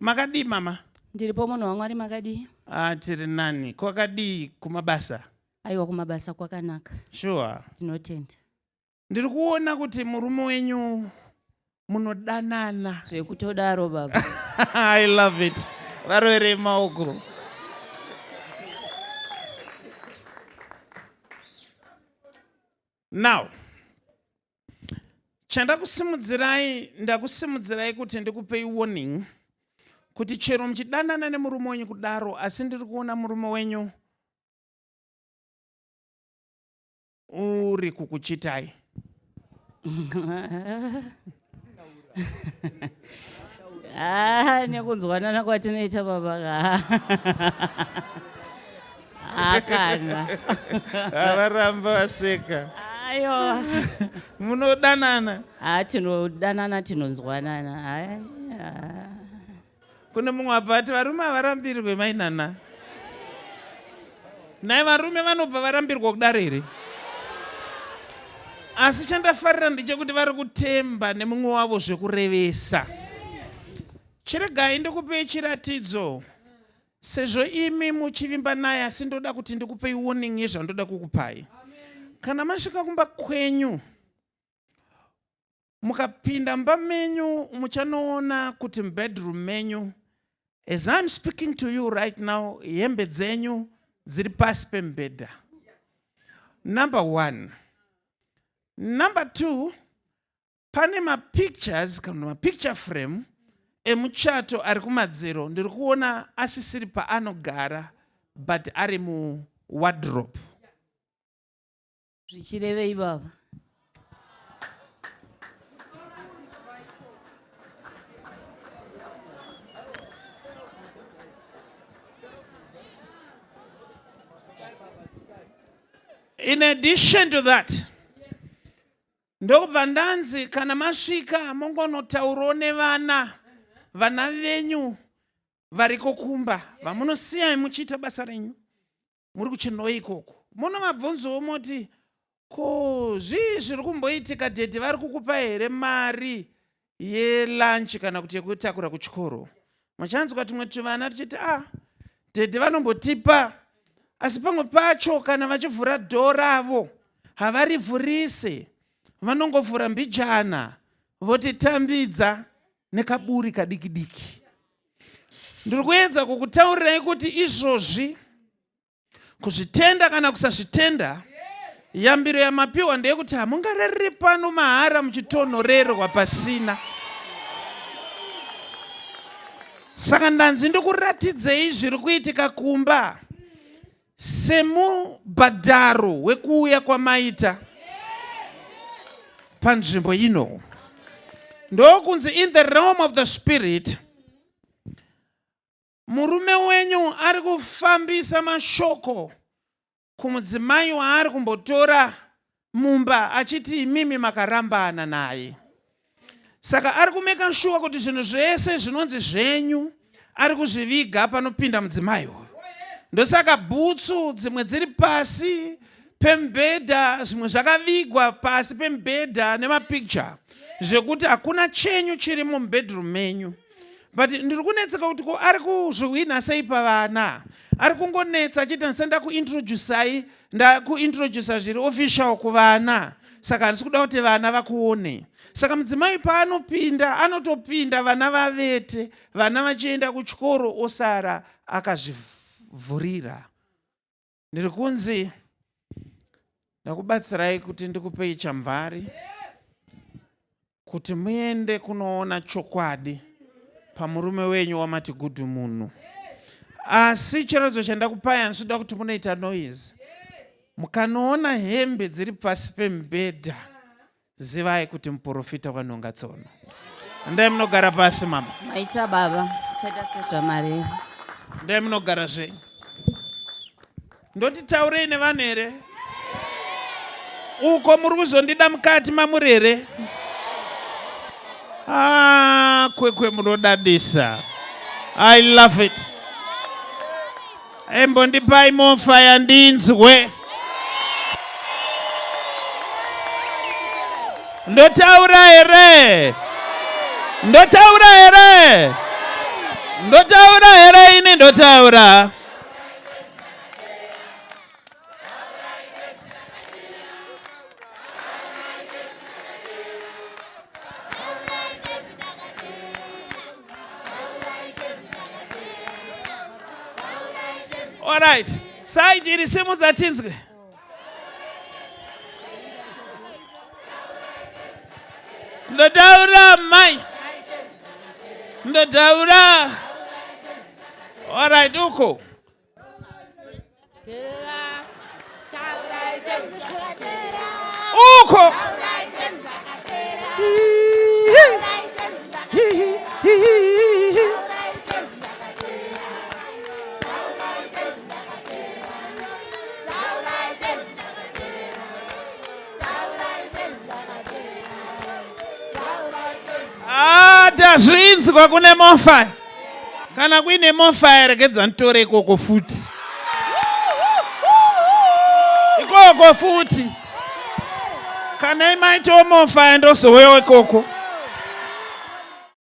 Makadii mama? Ndiripo munhu waMwari makadii? Ah, tiri nani. Kwakadii kumabasa? Aiwa kumabasa kwakanaka. Sure. Ndinotenda. Ndiri kuona kuti murume wenyu munodanana. Zvekutodaro baba. I love it. Varoverei maoko. Now, chandakusimudzirai ndakusimudzirai kuti ndikupei warning kuti chero muchidanana nemurume wenyu kudaro asi ndiri kuona murume wenyu uri kukuchitai Ah, nekunzwanana kwatinoita baba akana avaramba vaseka ayo munodanana ha tinodanana tinonzwanana Ai, ah. Kune mumwe abva ati varume havarambirwe mainana. Nhai varume vanobva varambirwa kudaro here? Asi chandafarira ndechekuti vari kutemba nemumwe wavo zvekurevesa. Chiregai ndikupei chiratidzo sezvo imi muchivimba naye asi ndoda kuti ndikupei warning yezvandoda kukupai. Kana masvika kumba kwenyu Mukapinda mumba menyu muchanoona kuti mubedroom menyu as I'm speaking to you right now hembe dzenyu dziri pasi pemubhedha. Number one. Number two, pane mapictures kana mapicture frame emuchato ari kumadziro ndiri kuona asisiri paanogara but ari muwardrobe. Zvichirevei baba? In addition to that, ndokubva ndanzi kana masvika mongonotaurawo nevana vana venyu variko kumba vamunosiya muchiita basa renyu muri kuchinoi ikoko munovabvunzawo moti ko zvii zviri kumboitika dhedhi vari kukupa here mari yelunch kana kuti yekutakura kuchikoro muchanzwa tumwe tuvana tichiti ah dhedhi vanombotipa asi pamwe pacho kana vachivhura dhoo ravo havarivhurise vanongovhura mbijana votitambidza nekaburi kadiki diki ndiri kuedza kukutaurirai kuti izvozvi kuzvitenda kana kusazvitenda yambiro yamapiwa ndeyekuti hamungarariri pano mahara muchitonhorerwa pasina saka ndanzi ndikuratidzei zviri kuitika kumba semubhadharo wekuuya kwamaita panzvimbo ino ndokunzi in the realm of the spirit murume wenyu ari kufambisa mashoko kumudzimai waari kumbotora mumba achiti imimi makarambana naye saka ari kumeka shuwa kuti zvinhu zvese zvinonzi zvenyu ari kuzviviga panopinda mudzimai uyu ndosaka bhutsu dzimwe dziri pasi pemubhedha zvimwe zvakavigwa pasi pemubhedha nemapicture zvekuti hakuna chenyu chiri mumubedroom menyu but ndiri kunetseka kuti ko ari kuzvihwina sei pavana ari kungonetsa achiita ndisati ndakuintroducai ndakuintroducer zviri official kuvana saka handisi kuda kuti vana vakuone saka mudzimai paanopinda anotopinda vana vavete vana vachienda kuchikoro osara akazvivhurira ndiri kunzi ndakubatsirai kuti ndikupei chamvari Kuti muende kunoona chokwadi pamurume wenyu wamati gudhu munhu. Asi chiratidzo chandakupai handisi kuda kuti munoita noise. Mukanoona hembe dziri pasi pemubhedha zivai kuti muporofita wanhonga tsono. Ndai munogara pasi mama. Maita baba, chaita sezvamareva. Ndai munogara zvenyu. Ndoti taurei nevanhu here? Uko muri kuzondida mukati mamuri here? Ah, kwekwe munodadisa. I love it. Embondipai mofa yandinzwe. Ndotaura here? Ndotaura here? Ndotaura here ini ndotaura? Alright. Side iri simudza tinzwe. Ndotaura mai. Ndotaura. Alright uko. Uko. Ah, tazvinzwa kune mofa kana kuine mofa regedza nditore ikoko futi ikoko futi kana imaitawo mofa ndozouyawo ikoko.